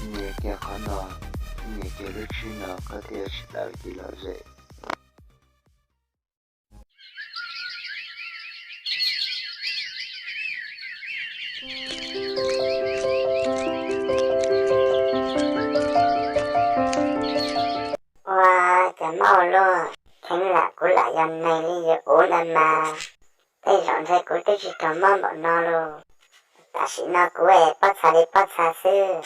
Nyiam kiag qhov no, nyiam kiag lub tsheb no, koj thiaj tsis tawm kev lom zem. Ua cas mob ua luaj, kheev lam kuv lam yog neeg li yawg Ub na mas, tej zaum ntshe kuv twb tsis raug mob npaum no lauj. Tam sim no kuv es pob txha li pob txha xwb.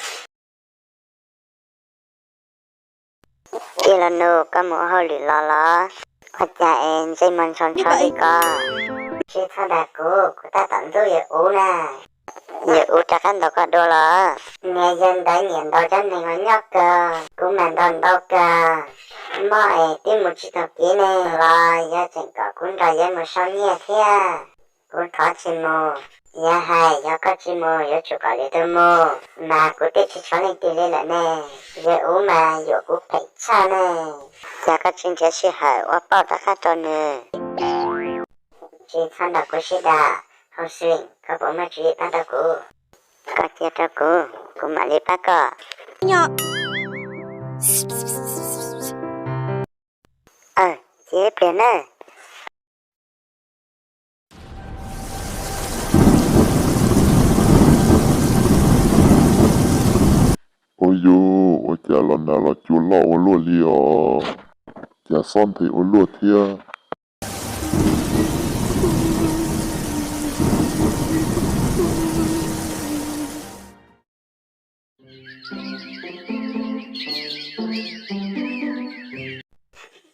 Tij laug Nuj, koj mus ua hauj lwm los los? Ua cas es ntsej muag ntsho ntsho li ko? Tsis txhob dag kuv, kuv tab tom ntxub yawg Ub na. Yawg Ub rov qab ntaus koj dua los? Niag yawg ntawd nyiam ntaus cov neeg uas nyob kawg, kuv mas ntaus ntau kawg. Mob es twb mus tsis taus kev ne, los yog tseem kom kuv nrog yawg mus sau nyiaj thiab. Kuv thov tsis mus. Yawg hais yog koj tsis mus yuav tsum kom lwm tus mus, mas kuv twb tsis tshuav leej twg li lawm ne. Yawg Ub mas yuam kuv phem tshaj ne. Cas koj tsis nrhiav sij hawm ua pauj rov qab rau nws? Tsis txhob nrog kuv sib dag. Hauj Xwm, koj puas muaj tswv yim pab tau kuv? Koj cia rau kuv, kuv mam li pab koj. Aw, cia ib pliag nawb. Ua yus, ua cas los nag los cua loj ua luaj li os? Cas xob nthe ua luaj thiab?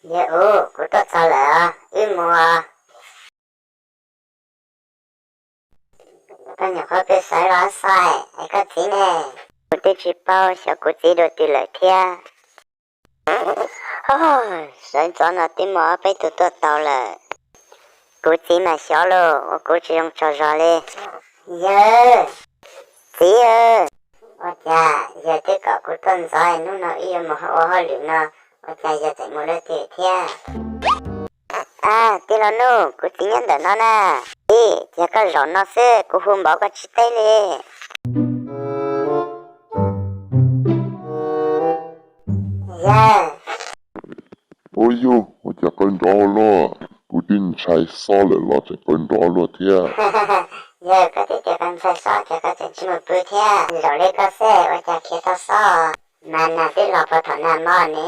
Yawg Ub, kuv tuaj txog lawm os, wb mus os. Koj nyuam qhuav pw sawv los xwb es koj txiv ne? Kuv twb tsis paub xyov kuv txiv dua twg lawm thiab. Sawv ntxov no twb muaj ob peb tug tuaj tau lawm. Kuv txiv mas xyov lauj, ua kuv tsis zoo tsaug zog li. Yawg, txiv, ua cas yawg twb kom kuv tuaj ntxov, hnub no wb yuav mus ua hauj lwm no, ua cas yawg tseem mus dua twg thiab? A, tij laug Nuj, kuv txiv nyob ntawm no na. Txiv, cas koj zaum no xwb, kuv hu npaum koj tsis teb li. Yawg. Ua yus, ua cas qaug nrov ua luaj? Kuv twb ntshai xob lawm los tseem qaug nrov luaj thiab. Yawg, koj twb tias koj ntshai xob ces koj tseem tsis mus pw thiab. Zaum li koj xwb ua cas khiav tau xob? Mas nag twb los puag thaum nag hmo ne,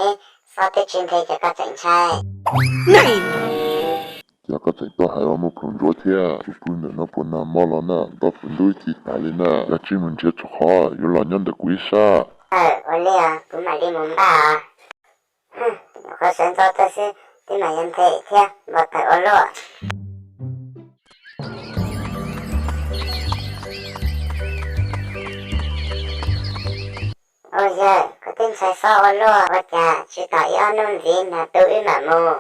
xob twb tsis nthe ces koj tseem ntshai. Cas koj tseem tuaj hais ua muaj plhus ntsuav thiab? Kuv pw ntawm no puag nag hmo los na, nto hmo ntuj ib txhis tas li na, koj tsis mus nrhiav txhua qhov, yuav los nyob ntawm kuv ib sab. Ua li os, kuv mam li mus npaj os. Nyuam qhuav sawv ntxov tuaj xwb twb mas yuav nthe thiab, npau taws ua luaj. Ua yawg, koj twb ntshai xob ua luaj, ua cas tsis tos ib ob hnub ntxiv nag tu wb mam mus.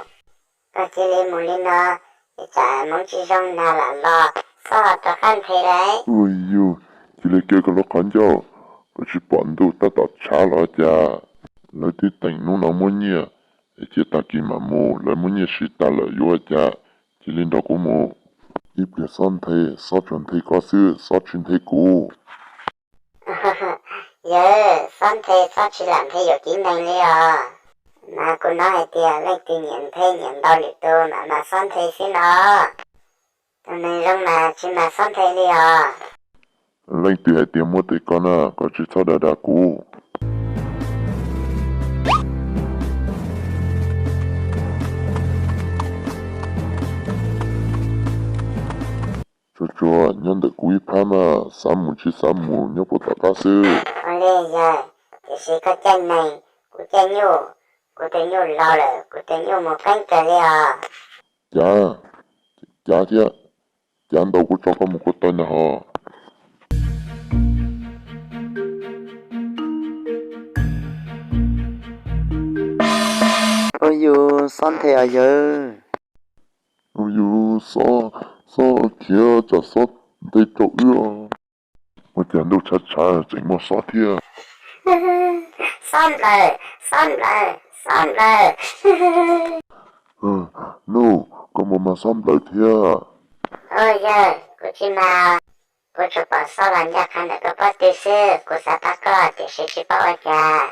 Koj cia li mus li no, ib tsam hmoov tsis zoo nag lam los, xob ho rov qab nthe lauj. Ua yus, cia li kaw koj lub qhov ncauj, koj tsis pom ntuj tab tom tshav los cas? Lawv twb teem hnub no muab nyiaj, es cia tag kis mam mus, lawv muab nyiaj siv tas lawm yuav ua cas? Cia li nrog kuv mus. Ib pliag xob nthe, xob tsuas nthe koj xwb, xob tsis nthe kuv. Yawg, xob nthe xob tsis lam nthe yuam kev neeg li os. Mas kuv hnov hais tias leej twg nyiam nthe nyiam ntaus lwm tus mam mas xob nthe xwb no. Tus neeg zoo mas tsis mas xob nthe li os. Leej twg hais tias muaj tes ko na, koj tsis txhob dag dag kuv. Tsuag tsuag nyob ntawm kuv ib phab mas, xav mus tsis xav mus nyob puag tom qab xwb. Ua li yawg, tiam sis koj caij neeg, kuv caij nyuj, kuv tus nyuj laus lawm, kuv tus nyuj mus qeeb kawg li os. Cav, cav thiab, cav ntau kuv tso koj mus kuv taw ntag hos. Ua yus xob nthe os yawg. Ua yus xob, xob khiav tsam xob nthe rau wb. Ua cas ntuj tshav tshav tseem muaj xob thiab? Xob nplawm, xob nplawm, xob nplawm. Nuj, koj puas mas xob nplawm thiab? Yawg, kuv tsis mas. Kuv tsuas pom Xob los ncaj qha ntawm koj pob tw xwb, kuv xav pab koj tiam sis tsis paub ua cas.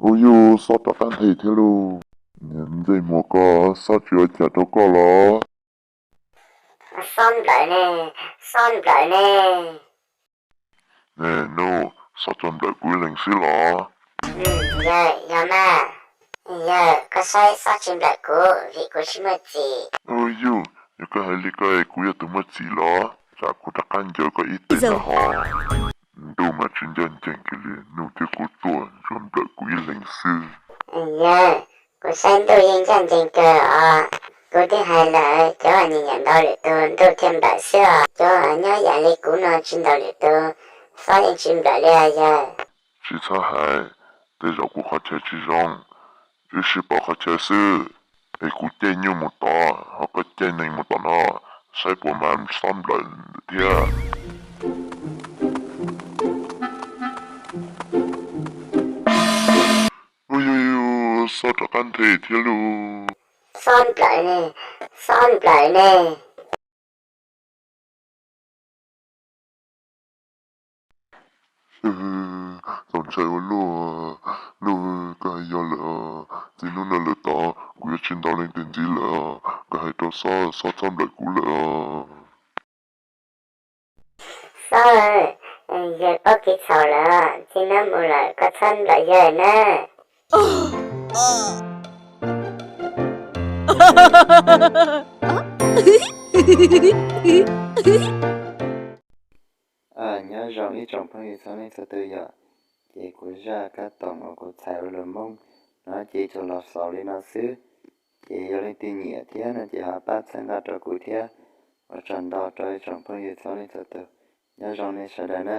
Ua yus, Xob rov qab nthe thiab lauj. Niag ntsej muag ko, Xob tsis ua cas rau koj los? Xob nplawm ne, Xob nplawm ne. Ne Nuj, Xob tsuas nplawm kuv ib leeg xwb los? Yawg, yog mas. Yawg, koj saib Xob tsis nplawm kuv vim kuv tsis muaj txim. Ua yus, yog koj hais li ko es kuv yog tus muaj txim los? Tsam kuv rov qab ncaws koj ib teg na ho. Ntuj mas tsis ncaj ncees kiag li, Nuj thiab kuv tuaj tsuas nplawm kuv ib leeg xwb. Yawg, kuv saib Ntuj yeej ncaj ncees kawg os. Kuv twb hais lawm, cov uas nyiam nyiam ntaus lwm tus Ntuj thiaj nplawm xwb os. Cov uas nyob yam li kuv no tsis ntaus lwm tus, Xob yeej tsis nplawm li os yawg. Tsis txhob hais, tej zaum kuv qhov chaw tsis zoo, wb sib pauv qhov chaw xwb. Es kuv caij nyuj mus tod, ho koj caij neeg mus tom no, saib puas mas Xob nplawm thiab. Ua yus, Xob rov qab nthe thiab lauj. Xob nplawm ne, Xob nplawm ne. Txaus ntshai ua luaj, Nuj, koj hais yog lawm, txij hnub no lawm tod kuv yuav tsis ntaus leej twg ntxiv lawm, koj hais rau Xob, Xob txhob nplawm kuv lawm. Xob, yawg paub kev txhaum lawm, txij hnub no mus lawm koj txhob nplawm yawg na. Nyob zoo ib tsoom phooj ywg txhua leej txhua tus yom. Ces kuv zaj kab toom uas kuv txhais ua lus Hmoob no ces tsuas los xaus li no xwb. Ces yog leej twg nyiam thiab no ces ho pab txhawb nqa rau kuv thiab. Ua tsaug ntau rau ib tsoom phooj ywg txhua leej txhua tus. Nyob zoo nej sawv daws na.